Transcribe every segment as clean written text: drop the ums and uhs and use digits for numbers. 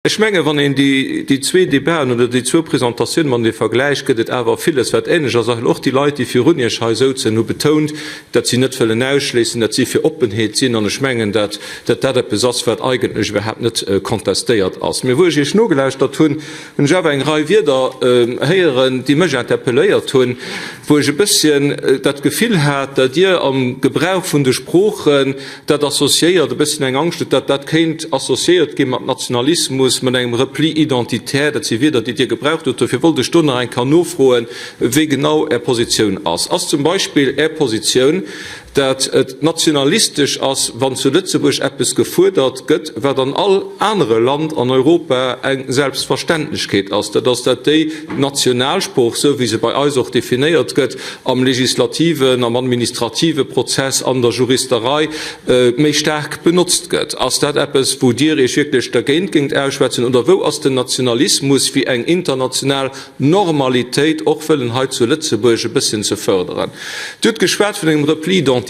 Ech mengen, wann een déi zwee Debaten oder déi zwou Presentatiounen matenee vergläicht, gëtt et awer villes, wat ähnlech ass. Och déi Leit, déi virun Iech hei souzen, hu betount, datt si net wëllen ausschléissen, datt si fir Oppenheet sinn. An ech mengen, datt dat eppes ass, wat eigentlech iwwerhaapt net contestéiert ass. Mee wou ech Iech nogelauschtert hunn, hunn ech awer eng Rei Wierder héieren, déi mech interpelléiert hunn, wou ech e bësschen dat Gefill hat, datt Dir am Gebrauch vun de Sproochen dat associéiert, e bësschen eng Angscht hutt, datt dat kéint associéiert gi mat Nationalismus, mat engem Repli identitaire. Dat si Wierder, déi Dir gebraucht hutt. Dofir wollt ech do nach eng Kéier nofroen, wéi genau Är Positioun ass. Ass zum Beispill Är Positioun, dat et nationalistesch ass, wann zu Lëtzebuerg eppes gefuerdert gëtt, wat an all anere Land an Europa eng Selbstverständlechkeet ass, dat ass, dat déi Nationalsprooch, esou wéi se bei eis och definéiert gëtt am legislativen, am administrative Prozess, an der Juristerei, méi staark benotzt gëtt? Ass dat eppes, wou Dir Iech wierklech dergéint géingt ausschwätzen, oder wou ass den Nationalismus wéi eng international Normalitéit och wëllen hei zu Lëtzebuerg e bësschen ze förderen. Dir hutt geschwat vun engem Repli identitaire.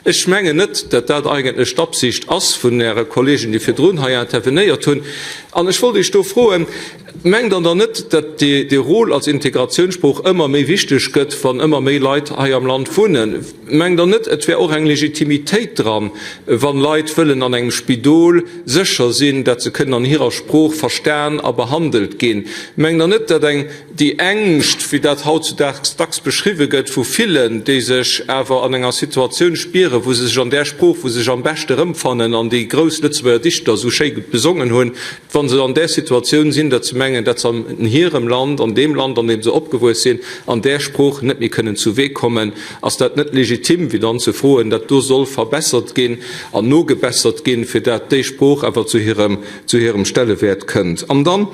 Ech mengen net, datt dat eigentlech d'Absicht ass vun Äre Kollegen, déi virdrun hei intervenéiert hunn. An ech wollt Iech do froen, Mengt Der dann net, datt dee Rôle als Integratiounssprooch ëmmer méi wichteg gëtt, wann ëmmer méi Leit hei am Land wunnen? Mengt Der net, et wär och eng Legitimitéit dran, wann Leit wëllen an engem Spidol sécher sinn, dat se kënnen an hirer Sprooch verstan a behandelt ginn? Mengt Der net, dat eng déi Ängscht, wéi dat hautzudaags dacks beschriwwe gëtt vu villen, déi sech awer an enger Situatioun spieren, wou se sech an där Sprooch, wou se sech am beschte erëmfannen an déi grouss Lëtzebuerger Dichter esou schéi besongen hunn, wa se an där Situatioun sinn, dat se mengen, dat se an hirem Land, an deem Land, an deem se opgewuess sinn, an där Sprooch net méi kënnen zuwee kommen? Ass dat net legitim, wéi dann ze froen, dat do soll verbessert ginn an nogebessert ginn, fir dat déi Sprooch awer zu hirem, zu hirem Stellewäert kënnt? An dann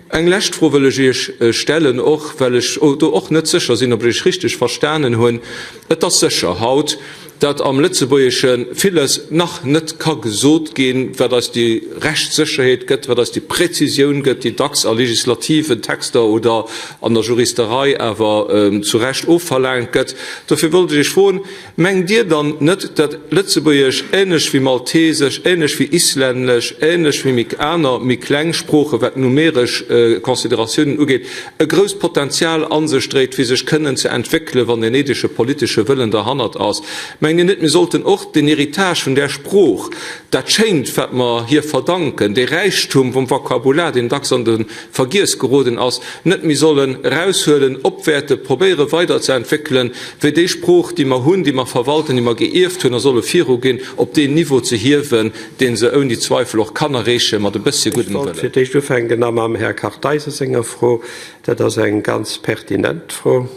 eng lescht Fro wëll ech Iech stellen, och well ech do och net sécher sinn, ob ech Iech richteg verstanen hunn. Et ass sécher haut, dat am Lëtzebuergesche villes nach net ka gesot ginn, wat eis déi Rechtssécherheet gëtt, wat eis déi Präzisioun gëtt, déi dacks a legislativen Texter oder an der Juristerei awer zu Recht ofverlaangt gëtt. Dofir wollt ech Iech froen, Mengt Dir dann net, dat Lëtzebuergesch, ähnlech wéi Maltesesch, ähnlech wéi Islännesch, ähnlech wéi méi aner méi kleng Sproochen, wat numeresch Consideratiounen ugeet, e grousst Potenzial a sech dréit, fir sech kënnen ze entwéckelen, wann den néidege politesche Wëllen derhannert ass. Mengt Dir net, mir sollten och den Héritage vun där Sprooch, dat Schéint, wat mer hir verdanken, dee Räichtum vum Vokabular, deen dacks an de Vergiess geroden ass, net méi sollen eraushuelen, opwäerten, probéiere weiderzeentwéckelen, wéi déi Sprooch, déi mer hunn, déi mer verwalten, déi mer geierft hunn a solle viruginn, op deen Niveau ze hiewen, dee se ouni Zweifel och kann erreechen, mat e bëssche Ech guddem wollt Wëllen. fir d'éischt ufänken a mam Här Kartheiser senger Fro. Dat ass eng ganz pertinent Fro.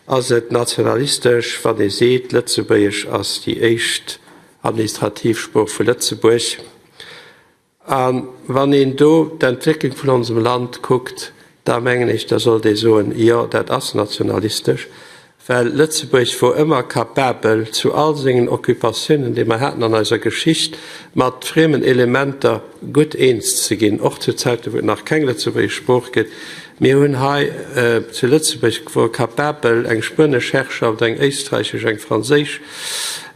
Ass et nationalistesch, wann ee seet, Lëtzebuergesch ass déi éischt administrativ Sprooch vu Lëtzebuerg? A wann een do d'Entwécklung vun onsem Land kuckt, da mengen ech, da sollt ee soen, Jo, dat ass nationalistesch, well Lëtzebuerg wor ëmmer capabel, zu all sengen Occupatiounen, déi mer haten an eiser Geschicht, mat friemen Elementer gutt eens ze ginn, och zu Zäiten, wou et nach keng lëtzebuergesch Sprooch gëtt. Mir hunn hei zu Lëtzebuerg wor capabel, eng spuenesch Herrschaft, eng éisträichesch, eng franséisch,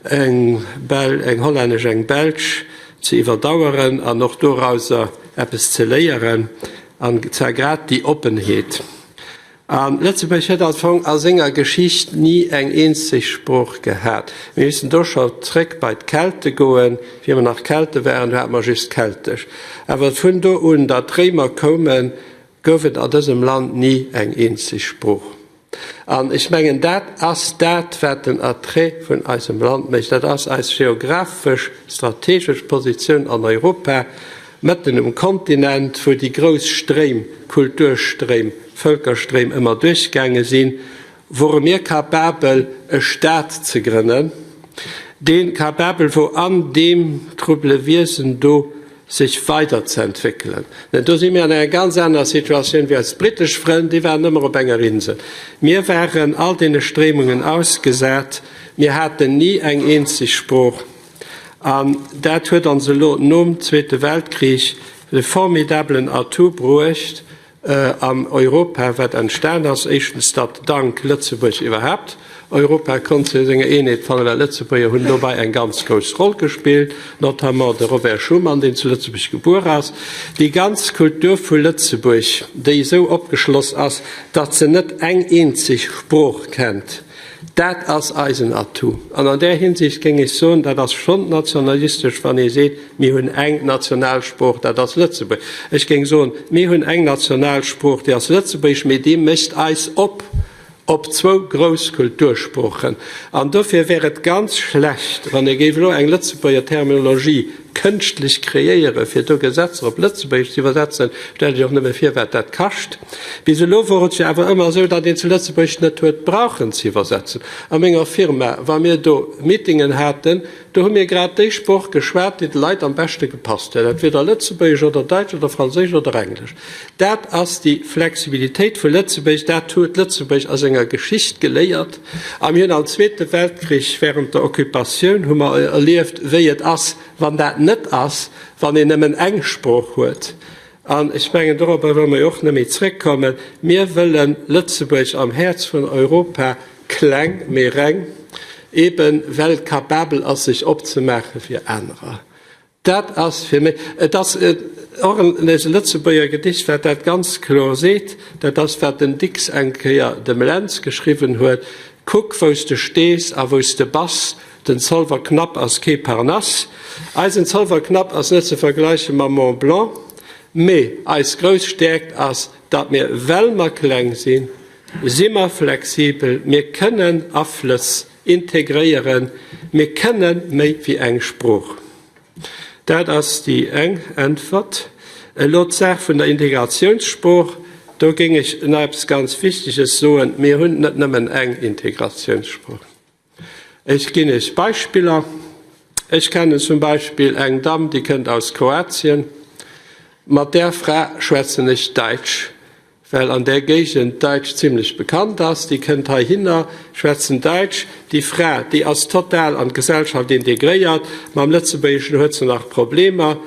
eng bel, eng hollännesch, eng belsch, ze iwwerdaueren an och dorauser eppes ze léieren, an zwar grad déi Oppenheet. A Lëtzebuerg huet am Fong a senger Geschicht ni eng eenzeg Sprooch gehat. Mir missten do scho zréck bei d'Kelte goen, wéi mer nach Kelte waren, do hate mer just Keltesch. Awer vun do un, datt d'Réimer koumen, gouf et a dësem Land ni eng eenzeg Sprooch. An ech mengen, dat ass dat, wat den Attrait vun eisem Land mécht. Dat ass eis geographesch, strategesch Positioun an Europa, mëtten um Kontinent, wou déi grouss Stréim, Kulturstréim, Vëlkerstréim ëmmer duerchgaange sinn, wore mir capabel, e Stat ze grënnen, dee capabel wor, an deem trouble Wiesen do sech weiderzeentwéckelen. Denn do si mir an enger ganz anerer Situatioun wéi eis britesch Frënn, déi waren ëmmer op enger Insel. Mir waren all deene Stréimungen ausgesat, mir haten ni eng eenzeg Sprooch. An dat huet ons elo nom Zweete Weltkrich de formidabelen Atout bruecht an Europa, wat entstan ass, éischtens datt dank Lëtzebuerg iwwerhaapt. Europa konnt zu senger Eenheet fannen, well d'Lëtzebuerger hunn dobei eng ganz grouss Roll gespillt, notamment de Robert Schuman, deen zu Lëtzebuerg gebuer ass. Déi ganz Kultur vu Lëtzebuerg, déi esou opgeschloss ass, datt se net eng eenzeg Sprooch kennt, dat ass eisen Atout. An an där Hinsicht géing ech soen, dat ass schonn nationalistesch, wann ee seet, mir hunn eng Nationalsprooch, dat ass Lëtzebuerg. Ech géing soen, mir hunn eng Nationalsprooch, déi ass Lëtzebuergesch, mee déi mécht eis op. op zwou grouss Kultursproochen. An dofir wär et ganz schlecht, wann ee géif elo eng Lëtzebuerger Terminologie kënschtlech kreéieren, fir do Gesetzer op Lëtzebuergesch ze iwwersetzen. Stellt Iech och nëmme vir, wat dat kascht. Bis elo wor et jo awer ëmmer esou, datt een zu Lëtzebuerg net huet brauchen ze iwwersetzen. A menger Firma, wa mir do Meetingen haten, do hu mir grad déi Sproch geschwat, déi de Leit am beschte gepasst huet, entweder Lëtzebuergesch oder Däitsch oder Franséisch oder Englesch. Dat ass déi Flexibilitéit vu Lëtzebuerg, dat huet Lëtzebuerg a senger Geschicht geléiert. A mir hunn am Zweete Weltkrich, während der Occupatioun, hu mer erlieft, wéi et ass, wann dat net ass, wann een nëmmen eng Sprooch huet. An ech mengen, dorobber wëlle mer jo och net méi zréckkommen. Mir wëllen Lëtzebuerg am Häerz vun Europa, kleng, mee reng, eeben well et capabel ass, sech opzemaache fir anerer. Dat ass fir mech, et ass och en Lëtzebuerger Gedicht, wat dat ganz kloer seet, dat ass, wat den Dicks eng Kéier dem Lentz geschriwwen huet, Kuck, wou s de stees a wou s de bass, den Zolwer Knapp ass kee Parnass. Eisen Zolwer Knapp ass net ze vergläiche mam Mont Blanc, mee eis grouss Stäerkt ass, datt mir, well mer kleng sinn, si mer flexibel, mir kënnen Aflëss Integréieren. Mir kënne méi wéi eng Sprooch. Dat ass déi eng Äntwert. Elo d'Saach vun der Integratiounssprooch, do géing ech nach eppes ganz Wichteges soen, Mir hunn net nëmmen eng Integratiounssprooch. Ech ginn Iech Beispiller. Ech kennen zum Beispill eng Damm, déi kënnt aus Kroatien. Mat där Fra schwätzen ech Däitsch. Well an där Géigend Däitsch zimlech bekannt ass, déi kënnt heihinner, schwätzen Däitsch. Déi Fra, déi ass total an d'Gesellschaft integréiert, mam Lëtzebuergeschen huet se nach Problemer,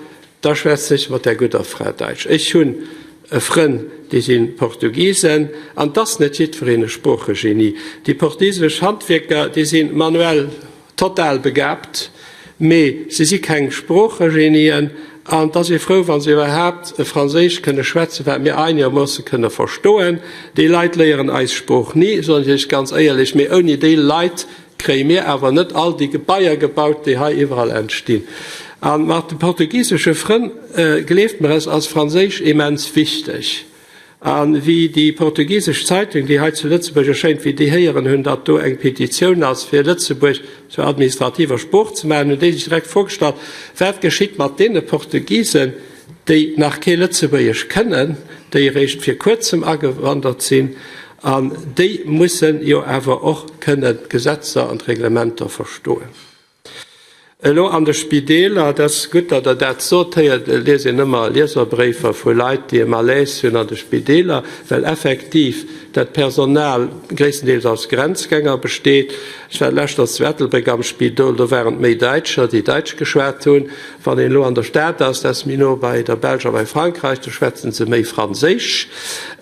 da schwätzen ech mat där gudder Fra Däitsch. Ech hunn e Frënn, déi si Portugisen, an 't ass net jiddwereen e Sproochegenie. Déi portugisesch Handwierker, déi si manuell Total begabt, mee se si keng Sproochegenien an et ass ee frou, wa se iwwerhaapt e Franséisch kënne schwätzen, wat mir einegermoosse kënne verstoen. Déi Leit léieren eis Sprooch ni, soen ech Iech ganz éierlech, mee ouni déi Leit kréie mir awer net all déi Gebaier gebaut, déi hei iwwerall entstinn. A mat de portugisesche Frënn, gleeft mer es, ass Franséisch immens wichteg. A wéi déi portugisesch Zeitung, déi hei zu Lëtzebuerg erschéint, wéi déi héieren hunn, datt do eng Petitioun ass, fir Lëtzebuerg zur administrativer Sprooch ze maachen, hunn déi sech direkt d'Fro gestallt, Wat geschitt mat deene Portugisen, déi nach kee Lëtzebuergesch kënnen, déi eréischt vir kuerzem agewandert sinn? An déi mussen jo awer och kënnen d'Gesetzer an d'Reglementer verstoen. Elo an de Spideeler, et ass gutt, datt Der dat sot, héiert, liest een ëmmer Lieserbréifer vu Leit, déi e Malaise hunn an de Spideeler, well effektiv dat Personal gréisstendeels aus Grenzgänger besteet. Ech war leschters zu Ettelbréck am Spidol, do waren et méi Däitscher, déi Däitsch geschwat hunn. Wann een elo an der Stad ass, dat ass méi no bei der Belsch a bei Frankräich, do schwätze se méi Franséisch.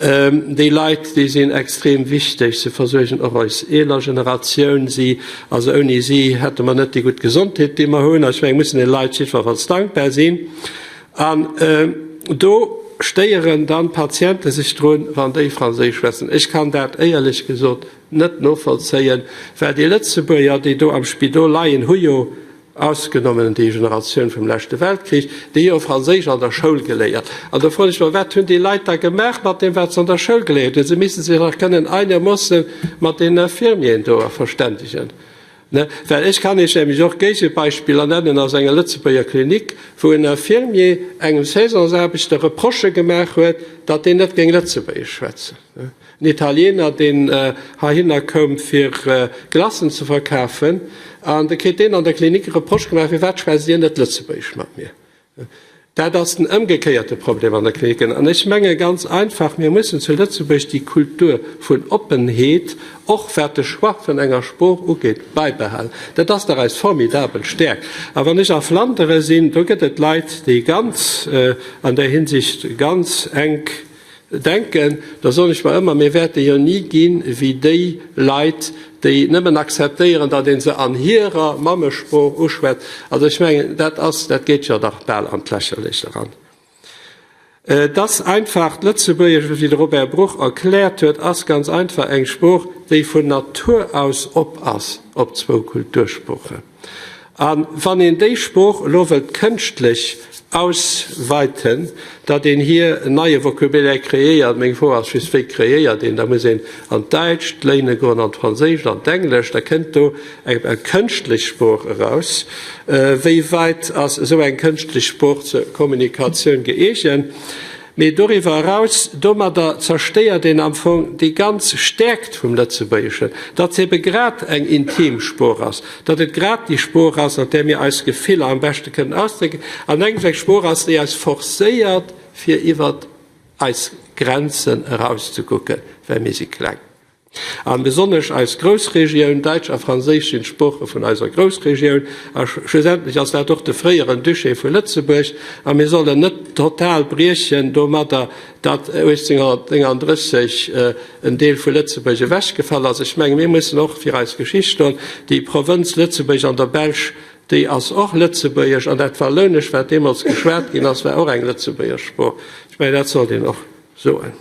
Déi Leit, déi sinn extrem wichteg. Se versuergen och eis eeler Generatioun. Si, also ouni si hätte mer net déi gutt Gesondheet, déi mer hunn. Ech menge mir mussen deene Leit jiddwerfalls dankbar sinn. An do stéieren dann d'Patiente sech drun, wann déi Franséisch schwätzen. Ech kann dat éierlech gesot net novollzéien, well déi Lëtzebuerger, déi do am Spidol leien, hu jo Ausgenommen déi Generatioun vum leschte Weltkrich, déi hu jo Franséisch an der Schoul geléiert. An do froen ech mech, wat hunn déi Leit da gemaach mat deem, wat se an der Schoul geléiert hunn? Se misste sech dach kënnen einermoosse mat deenen Infirmieren do verständegen. Ne? Well ech kann Iech nämlech och Géigebeispiller nennen aus enger Lëtzebuerger Klinik, wou en Infirmier engem Saisonsaarbechter Reprochë gemaach huet, datt deen net géing Lëtzebuergesch schwätzen. En Italiener, deen heihinner koum fir Glacen ze verkafen, an da kritt deen an der Klinik e Reproche gemaach, Firwat schwätzt Dir net Lëtzebuergesch mat mir? Dat ass den ëmgekéierte Problem an der Kliniken. An ech menge ganz einfach, mir mussen zu Lëtzebuerg déi Kultur vun Oppenheet, och wat de Choix vun enger Sprooch ugeet, bäibehalen. Dat ass dach eis formidabel Stäerkt. A wann ech a Flandere sinn, do gëtt et Leit, déi ganz an där Hinsicht ganz enk. Denken, da soen ech mer ëmmer, mir wäerte jo ni ginn wéi déi Leit, déi nëmmen akzeptéieren, datt ee se an hirer Mammesprooch uschwätzt. Also ech mengen, dat ass, dat geet jo dach bal an d'Lächerlecht eran. Et ass einfach, d'Lëtzebuergesch, wéi de Robert Bruch erkläert huet, ass ganz einfach eng Sprooch, déi vun Natur aus op ass op zwou Kultursproochen. A wann een déi Sprooch elo wëllt kënschtlech ausweiten, datt een hir en neie Vocabulaire kreéiert, meng Fro ass just, wéi kreéiert een? Da muss een an d'Däitscht léine goen, an d'Franséischt, an d'Englescht, da kënnt do eng kënschtlech Sprooch eraus. Wéi wäit ass esou eng kënschtlech Sprooch zur Kommunikatioun gëeegent? Mee doriwwer eraus, domadder zerstéiert een am Fong déi ganz Stäerkt vum Lëtzebuergeschen, datt se ebe grad eng intim Sprooch ass, datt et grad déi Sprooch ass, an där mir eis Gefiller am beschte kënnen ausdrécken, an engems eng Sprooch ass, déi eis forcéiert, fir iwwer eis Grenzen erauszekucken, well mir si kleng. An besonnesch eis Groussregioun, Däitsch a Franséisch sinn d'Sprooche vun eiser Groussregioun, a schlussendlech ass dat och de fréieren Duché vu Lëtzebuerg, a mir sollen net total briechen domadder, datt 1839 en Deel vu Lëtzebuerg ewechgefall ass. Ech menge mir mussen och fir eis Geschicht stoen. Déi Provënz Lëtzebuerg an der Belsch, déi ass och lëtzebuergesch, an dat Wallounesch, wat deemools geschwat ginn ass, war och eng lëtzebuergesch Sprooch. Ech mengen, dat sollt een och soen.